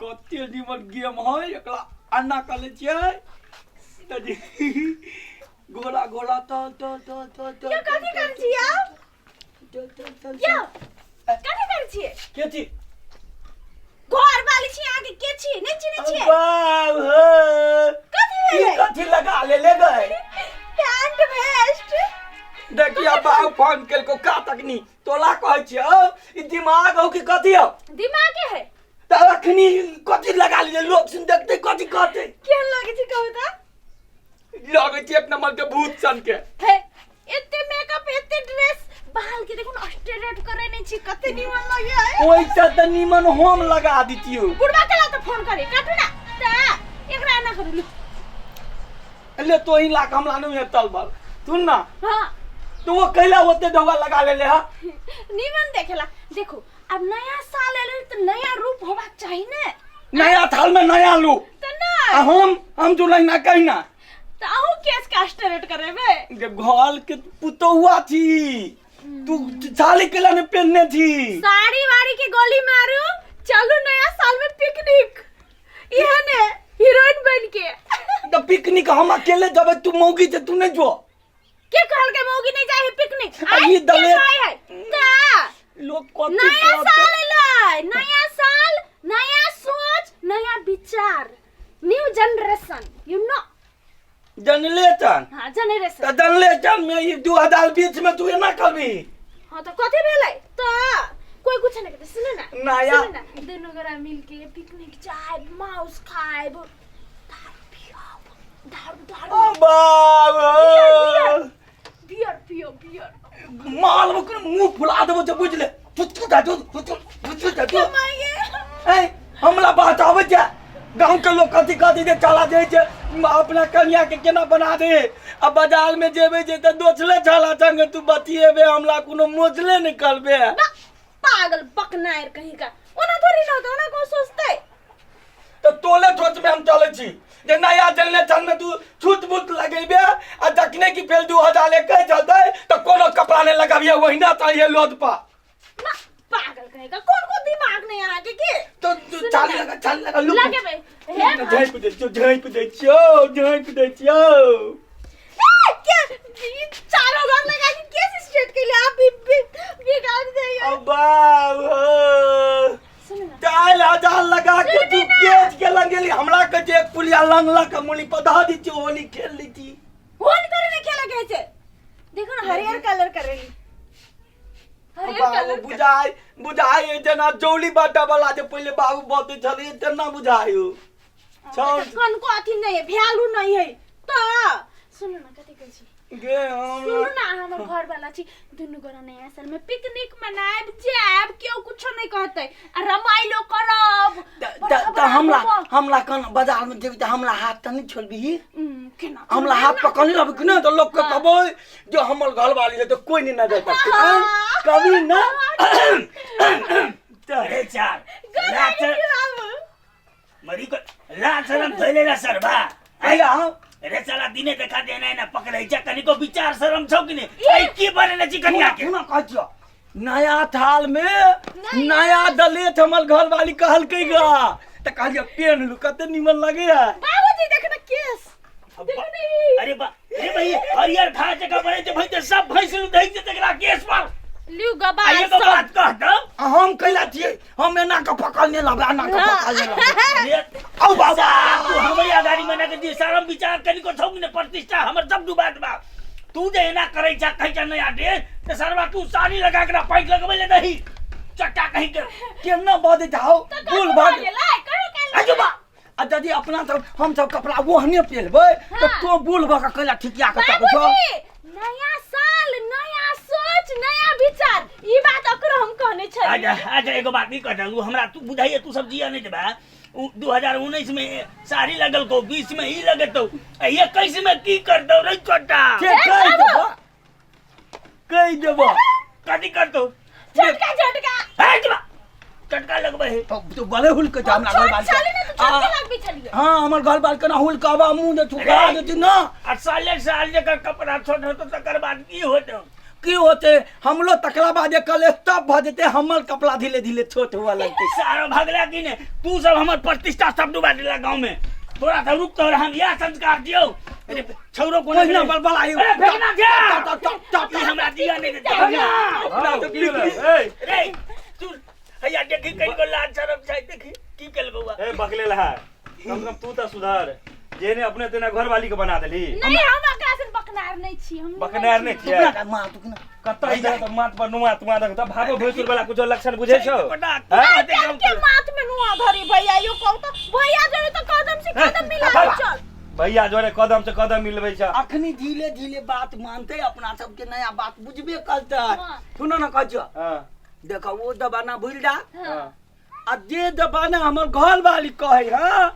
कते निमन गेम है एकरा अन्ना कर लै छियै तऽ जे गोला गोला तल तल तल तल तल यौ कथी करै छी यौ तल तल तल यौ कथी करै छियै के छी घर वाली छी अहाँके के छी नहि चिन्है छियै बाप हे कथी ई भेलै कथी लगा लेले गए पैंट वेस्ट देखिया बाप फोन केलको का तकनी तोला कहै छियौ ई दिमाग हौ कि कथी हौ दिमागे है तऽ अखनी कथी लगा लिए लोग सुन देखते कथी कहते केहन लगै छै कहू तऽ लगै छै एक नंबर के भूत सन के हे एते मेकअप एते ड्रेस बाल के देखू न स्ट्रेट करे नै छी कते निमन लगे है ओइसे तऽ निमन हम लगा दितियौ बुढ़वा के ला तऽ फोन करे काटू ना ता एकरा एना करू लू ले तो ही लाख हमरा नहीं है तल बल सुन ना हां तो वो कैला ओते ढोगा लगा ले ले हा निमन देखेला देखो अब नया साल एले तो नया रूप होबाक चाही ने नया थाल में नया लू त ना आ हम जो नहीं ना कहीं ना त अहू केस का स्ट्रेट करेबे जे घर के पुतौआ थी तू साली के लाने पहनने थी साड़ी वाड़ी के गोली मारू चलू नया साल में पिकनिक इहे ने हीरोइन बन के तो पिकनिक हम अकेले जब तू मौगी से तू नहीं जो के कहल के मौगी नहीं जाए है पिकनिक आ ई दले- जाए है ता लोग कथी नया कहते? साल एलै नया साल नया सोच नया विचार न्यू जनरेशन you know जनलेशन हाँ जनरेशन तऽ जनलेशन में ई 2020 में तू एना करबी हाँ तो कथी भेलै तो कोई कुछ नहीं कहते सुनो ना नया- सुनो ना दोनों गोरा मिलके पिकनिक जाएब माउस खाएब दारू पियब दारू दारू ओ बाबा बियर पियो बियर माल में कोनो मुंह फुला देबो जे बुझ ले चुचु जा चुचु चुचु जा चुचु ए हमला बात आबै छै गांव के लोग कथी कथी जे चला जाइ छै अपना कनिया के केना बना दे आ बाजार में जेबे जे तऽ दोसले छला संगे तू बतियेबे हमला कोनो मोजले नहीं करबे बा, पागल बकनायर कहीं का ओना थोड़ी ना होता ओना कौन सोचते तऽ तोले सोच में हम चलै छी जे नया जनरेशन में तू छूत बूत लगेबे आ जखने कि फेर 2021 होतै तऽ कोनो कपड़ा नहि लगाबिहे ओहिना चाहिए लोद पर ना पागल कहीं का कौन को दिमाग नहीं आगे के तो तू चाली लगा चाली लगा लुक लगेबे हे भाई झाँपि दै छियौ झाँपि दै छियौ झाँपि दै छियौ ए, के ई 4000 लगा के केस स्ट्रेट के लिए आप भी बिगाड़ जाइए अब बाप हो सुन ना 4000 लगा के तू बेच के लंगेली हमरा के जे एक पुलिया लंगला के मुली पधा दी छी होली खेल ली छी होली थोड़ी ना खेला के छै देखो ना हरियर कलर करेली हरियर बाबू कलर बुझाय बुझाय जेना जौली बाटा वाला जे पहिले बाबू बतै छलै तेना बुझाय छौ कन को अथी नहीं है वैल्यू नहीं है तो सुन ना कथी कहै छी गे हम सुनू ना अहाँ हमर घर वाला छी दुनू गोरा नया साल में पिकनिक मनायब जायब केओ कुछो नहीं कहतै आ रमाइलो करब तऽ हमरा हमरा कन बाजार में जेबी तऽ हमरा हाथ तऽ नहि छोड़बी केना हमरा हाथ पकड़ने रहबी कि नहि तऽ लोक के कहबै जो हमर घर वाली है तऽ कोई नहीं नजर पड़तै आँय? कभी ना तऽ अरे चार लाज मरी को लाज शरम धैले ला सरबा भैया हम अरे साला दिने देखा देना है ना पकड़े जा कनिको विचार शरम छौ कि नहीं ऐ की बनेने छी कनिया के सुना कहै छियौ नया थाल में नया दलेत हमर घर वाली कहलकै गा तऽ कहलियै पेन लू कते निमन लगे है बाबूजी देख ना केस देखो नहीं अरे बा अरे भाई हरियर घास जगह बने छै भाई ते सब भैंस दै छै तकरा केस पर लिउ गबा आ एगो बात कह दो आ हम कैला छियै हम एना के पकड़ने लगबै एना के पकड़ने लगबै औ बाबा तू हमरे अगाडि मना के जे शरम विचार कनिको छौ कि ने प्रतिष्ठा हमर सब डुबा देबा तू जे एना करै छा कहै छा नया ड्रेस ते सरवा तू साड़ी लगा के ना पाइक लगबै ले दही चट्टा कहीं के केना बजै छौ बुल भग आजू बा आ यदि अपना सब हम सब कपड़ा ओहने पहिरबै तऽ हाँ। तों बूढ़ भऽ कऽ कैला ठिकिया कऽ तकै छौ बाबूजी नया साल नया सोच नया विचार ई बात ओकरो हम कहने छली अच्छा अच्छा एगो बात नहीं कहता उ हमरा तू बुझाइए तू सब जिया नहीं देबा उ 2019 में साड़ी लगल को 20 में ई लगतो आ 21 में की कर दो रे छोटा से कहि देबो कहि देबो कथी कर दो झटका झटका हट बा चटका लगबे है तो तू गले हुल के जा हमरा घर बाल छली ने तू आ, झटका लगबे छलिए हाँ हमर घर बाल केना हुल के आबा मुँह दे थुका अरे। देती ना आ साले साल जकर कपड़ा छोट होतो तकर बाद की होतो की होते हमलो तकला बाद कल स्टॉप भऽ जेतै, हमर कपड़ा धीरे धीरे छोट हुआ लगतै। सारा भगला की ने तू सब हमर प्रतिष्ठा सब डुबा देला गांव में। तोरा सब रुक तो हम यह संस्कार दियो। अरे छौरो कोना ओहिना बलबला अरे फेंकना क्या ई हमरा दिया नहीं देते। हाँ, की भेलै? ए, रे तू हैया देखी कहीं को लाज शरम छै, देखी की केल बौआ। ए बकले लहा, कम से कम तू तऽ सुधर, जेने अपने तेना घरवाली के बना देली। नहीं, हम एकरा से बकनार नहीं छी, हम बकनार नहीं छियै। टुकना मार टुकना कतऽ इधर तऽ माथ पर नुआ तुआ देख तऽ भागो भैंसुर वाला कुछो लक्षण बुझै छौ? बेटा हैं? के के माथ में नुआ धरी भैया, यो कहू तो भैया जोड़े तो कदम से कदम मिला के चल। भैया जोरे कदम से कदम मिलबै छ। अखनी धीरे धीरे बात मानते अपना सबके नया बात बुझबे करते। हाँ। सुनो ना कहै छियौ, हाँ, देखो वो दबाना भूल जा हाँ। आ जे दबाना हमर घर वाली कहै है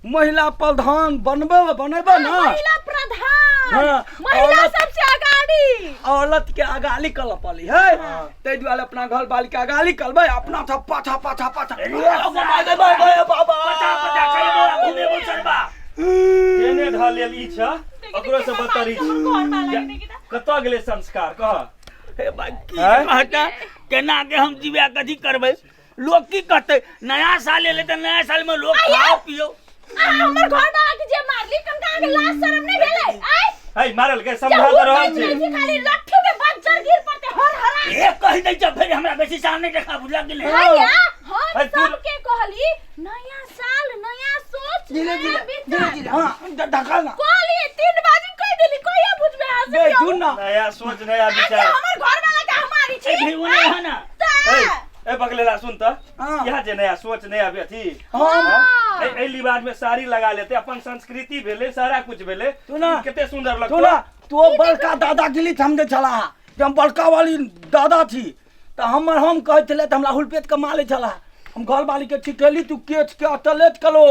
महिला प्रधान बनबे बनेबे ना, महिला प्रधान, हाँ, महिला औरत- सबसे अगाड़ी, औरत के अगाली कर पड़ी है, ताहि दुआरे अपना घर वाली के अगाली करबै अपना सब पाछा पाछा पाछा। बाबा पता पता चल बौआ घूमे बो सरबा। जेने ढल लेल ई छ, ओकरो से बदतर ई छ। घर वाला के देखी त। कतऽ गेलै संस्कार कह? हे भाई की हैं? कहता केना के हम जीवा कथी करबै? लोग की कहते नया साल एले तऽ नया साल में लोग खाओ पियो। आ हमर घर वाला के जे मारली कनका के लाज शरम नहीं भेलै? आय है मारल के समझा जहूर तऽ रहल कहै छी। छी खाली लट्ठी में बज्जर गिर पड़ते हर हरा। एक कहि दै छै फेर हमरा बेसी साल नहीं देखा बुझला कि नहीं। भैया हम है, तू- सबके कहली नया साल नया सोच धीरे नया धीरे धीरे विचार। धीरे, हाँ ढकल ना कहली 3 बाजी कहि देली, कहिया बुझबे अहाँ सब बे यौ? सुन ना नया सोच नया आज विचार। हमर घर वाला के हमारी छी। ए भाई वो नहीं है ना। तऽ ए, ए बगलेला सुन तऽ, हाँ। यहाँ जे नया सोच नया अथी हम हाँ। ए लिबाज में साड़ी लगा लेते, अपन संस्कृति भेलै, सारा कुछ भेलै। तू ना। कते सुंदर लगतौ। तू ना तो बड़का दादागिरी हम जे छला, जे हम बड़का वाली दादा छी तऽ हमर हम कहै छलै तऽ हमरा हुलपेट के मारै छला। हम घर वाली के छिकेली तू केच के अटलेट कलो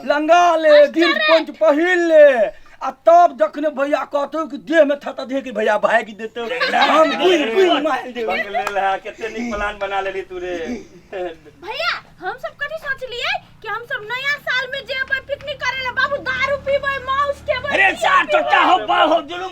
लंगा ले, जींस पैंट पहिर ले, आ तब जखने भैया कहतौ कि देह में थता दे कि भैया भागि देतौ, हम बुझि बुझि मारि देबै। बगलेला कते नीक प्लान बना लेली तू रे। भैया हम सब कथी सोचलिए कि हम सब नया साल में जेबै पिकनिक करे ला, बाबू दारू पीबै, मांस खेबै। अरे चार चट्टा हो बा हो जुलुम।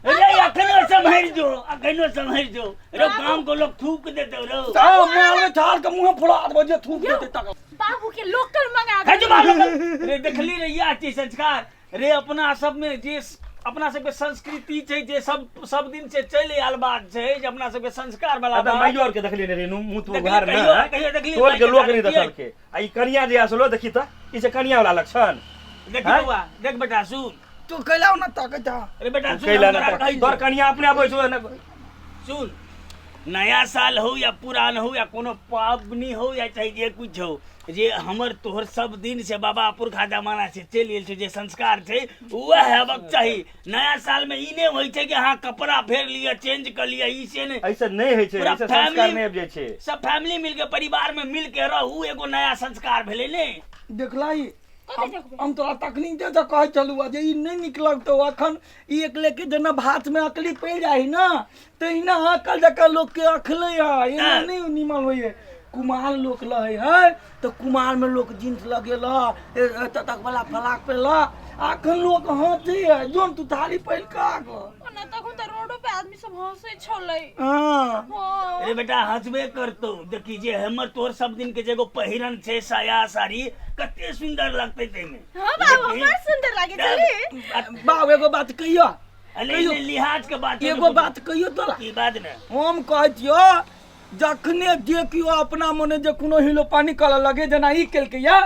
अरे अखनो सम्हरि जो, अखनो सम्हरि जो। रे गांव को लोग थूक देते रो। साहब मारबै झाड़ के मुंह फुला देबै जे थूक देतै तक। बाबू के लोकल मंगा हे जो बाबू रे देखली रे यह चीज संस्कार रे अपना सब में जे अपना सबके संस्कृति छै जे सब सब दिन से चलि आयल बात छै जे अपना सबके संस्कार वाला आ तऽ बात। माइयो आर के देखली ने रे, मुँह तू देखली, उघार ने, कहियो- हैं? कहियो देखली, टोल के माइके लोक नहीं देखलियै। देखलके। आ ई कनिया जे असलो देखी तऽ ई छै कनिया वाला लक्षण। देखी हैं? बौआ, देख बेटा सुन। तू कैला ना ताकै छ? अरे बेटा तू सुन, कैला हम ना तोरा ताकै। कहै तोर छियौ। कनिया अपने आबै छौ ने। सुन, नया साल हो या पुरान हो या कोनो पाबनि हो या चाहे जे कुछ हो, जे हमर तोहर सब दिन से बाबा पुरखा जमाना से चलि गेल छै जे संस्कार छै वएह हेबाक चाही। नया साल में ई नहि होइ छै कि अहाँ कपड़ा फेर लिअ, चेंज कऽ लिअ, ई से नहि। ऐसे नहि होइ छै, पूरा ऐसे संस्कार फैमिली- नहि आबि जाइ छै। सब फैमिली मिलके परिवार में मिलके रहू, एगो नया संस्कार भेलै ने। देखलही? कथी देखबै? हम तोरा तखनी जे तऽ कहै छलहुँ जे ई नहि नीक लगतौ। अखन ई एक लेके जेना भातमे अकली पड़ि जाइ ने तहिना अकल जकाँ लोकके अखलै है, एना नहि निमन होइए। कुमार लोक लहै है तऽ कुमारमे लोक जींस लगेलक, ततक वाला फलाक पहिरलक। अखन लोक हँसै है जोन तू थाली पहिर कऽ आगऽ। ओना तखन तऽ रोडो पे आदमी सब हंसै छलै। हँ। हँ। अरे बेटा हंसबे करतौ। देखी जे हमर तोहर सब दिन के जे एगो पहिरन छै साया साड़ी कते सुंदर लगतै ताहिमे। हाँ बाबू, बड़ सुंदर लागे छलै। बाबू एगो बात कहियो। अरे कहियो। लिहाज के बात एगो बात कहियो तोरा। की बात ने? हम कहै छियो जखने जे केओ अपना मने जे कोनो हिलो पानी करऽ लगे, जेना ई केलकै या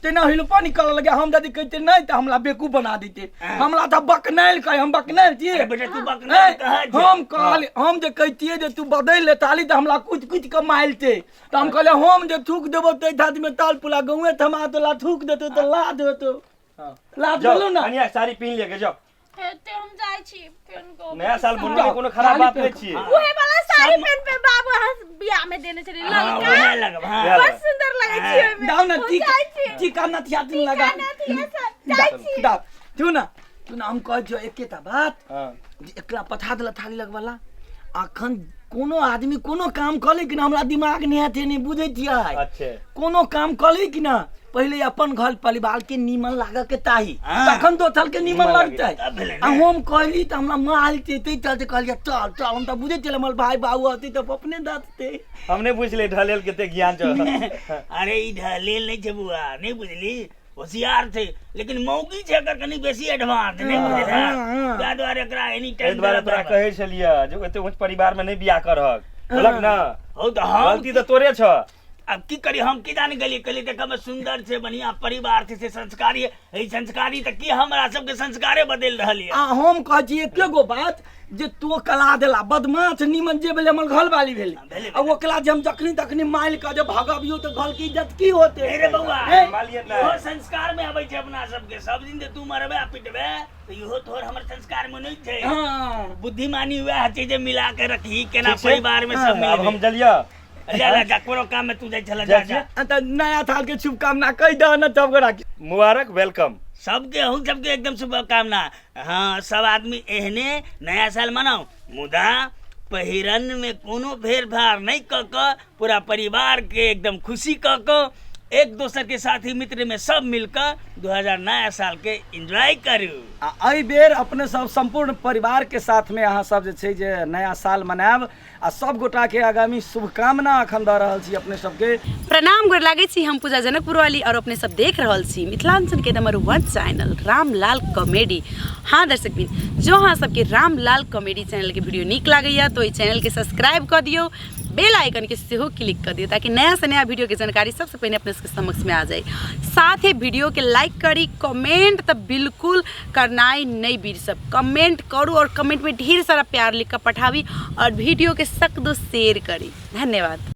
तेना हिलो पानी करऽ लगे, हम यदि कहिते नहि तऽ हमरा बेवकूफ बना देते। हमरा तऽ बकनाइल कहे, हम बकनाइल छियै। अरे बेटा तू बकनाइल कहाँ छै? हम कहली, हम जे कहितियै जे तू बदलि ले ताली तऽ हमरा कुचि कुचि कऽ मारिते। तऽ हम कहलियै हम जे थूक देबौ ताहि थारीमे ताल पुला गौए थमा तोला थूक देतौ तऽ ला देतौ। ला जाओ, देलौ ना। कनिया साड़ी पहिन लिअ के जाओ। हेते हम जाइ छी पेन को। नया साल मनबे कोनो खराब बात नहीं छियै। उहे वाला साड़ी सब- पेन पे बाबू अहाँ बियाह में देने छलै हाँ, ललका। उहे लगब, हाँ। उहे बड़ सुंदर लगै छी ओहिमे। दाও ना हम टीका, जाइ छी। टीका नथिया दिन लगा। टीका नथिया सब, जाइ छी। दाও, तू ना, तू ना हम कहै छियौ एकेटा बात। हाँ। जे एकरा पठा देला थाली लगवला। अखन कोनो आदमी कोनो काम कऽ ले कि ना हमरा दिमाग नहि हेतै, नहि बुझै छियै। अच्छे। कोनो काम कऽ ले कि ना पहिले अपन घर परिवार के नीमन लागऽ के चाही, हाँ। तखन दोसर के नीमन नीमन लगतै। तब भेलै आ ने। हम कहली तऽ हमरा मारते, ताहि चलते कहलियै चल चल। हम तऽ बुझै छलियै हमर भाय बाबू रहतै तऽ अपने दतै। हम नहि बुझले ढलेल कते ज्ञान छौ। अरे ई ढलेल नहि छै बुआ, नहि बुझली, होशियार छै, लेकिन मौगी छै एकर कनि बेसी एडवांस, नहि बुझले? हाँ, हाँ। ताहि दुआरे एकरा एनी एहि टाइम दुआरे तोरा कहै छलियै जे ओते ऊँच परिवार में नहि बियाह करहक, बोलक ना? हौ तऽ हम गलती तऽ तोरे छ। अब की करी, हम की जाने गेलियै? कहलियै देखऽ मे सुंदर छै, बढ़िया परिवार छै, से संस्कारी है। संस्कारी तऽ की, हमरा सबके संस्कारे बदलि रहल यऽ। आ हम कहै छी एके गो बात जे तो कला देला बदमाश नीमन जे भेलै हमर घरवाली भेलै। भेलै। आ ओकरा जे हम जखनी तखनी मारि कऽ जे भगबियौ तऽ घर के इज्जत की होतै? हे रे बौआ, हे? मालिए नहि। इहो संस्कार में अबै छै अपना सबके। सब दिन जे तू मरबे आ पिटबे तऽ इहो तोहर हमर संस्कार में नहि छै। हाँ। बुद्धिमानी वएह छै जे मिला के रखी केना ठीक छै। परिवार में सब आब हम मिल जलिया जा जा जा, कोनो काम में तू जाइ छला, जा जा। आ तऽ नया साल के शुभकामना कहि दह ने सब गोरा के। मुबारक, welcome. सबके, हम सबके एकदम शुभकामना। हाँ, सब आदमी एहने नया साल मनाउ, मुदा पहिरन में कोनो भेदभाव नहीं क कऽ पूरा परिवार के एकदम खुशी क कऽ एक दोसर के साथी मित्र में सब मिल कऽ 2000 नया साल के एंजॉय करू। आ एहि बेर अपने सब सम्पूर्ण परिवार के साथ में अहाँ सब जे छै जे नया साल मनायब आ सब गोटा के आगामी शुभकामना अखन दऽ रहल छी अपने सबके। प्रणाम, गोर लागै छी। हम पूजा जनकपुर वाली और अपने सब देख रहल छी मिथिलांचल के नंबर 1 चैनल रामलाल कॉमेडी। हाँ दर्शक बिन, जो अहाँ सबके रामलाल कॉमेडी चैनल के वीडियो नीक लागैया तो एहि चैनल के सब्सक्राइब कऽ दियौ, बेल आइकन के सेहो क्लिक कर दियौ ताकि नया से नया वीडियो के जानकारी सबसे पहले अपने सबके समक्ष में आ जाए। साथ ही वीडियो के लाइक करी, कमेंट तो बिल्कुल करनाइ नहीं बीर सब, कमेंट करू और कमेंट में ढेर सारा प्यार लिख कर पठाबी और वीडियो के सख्त शेयर करी। धन्यवाद।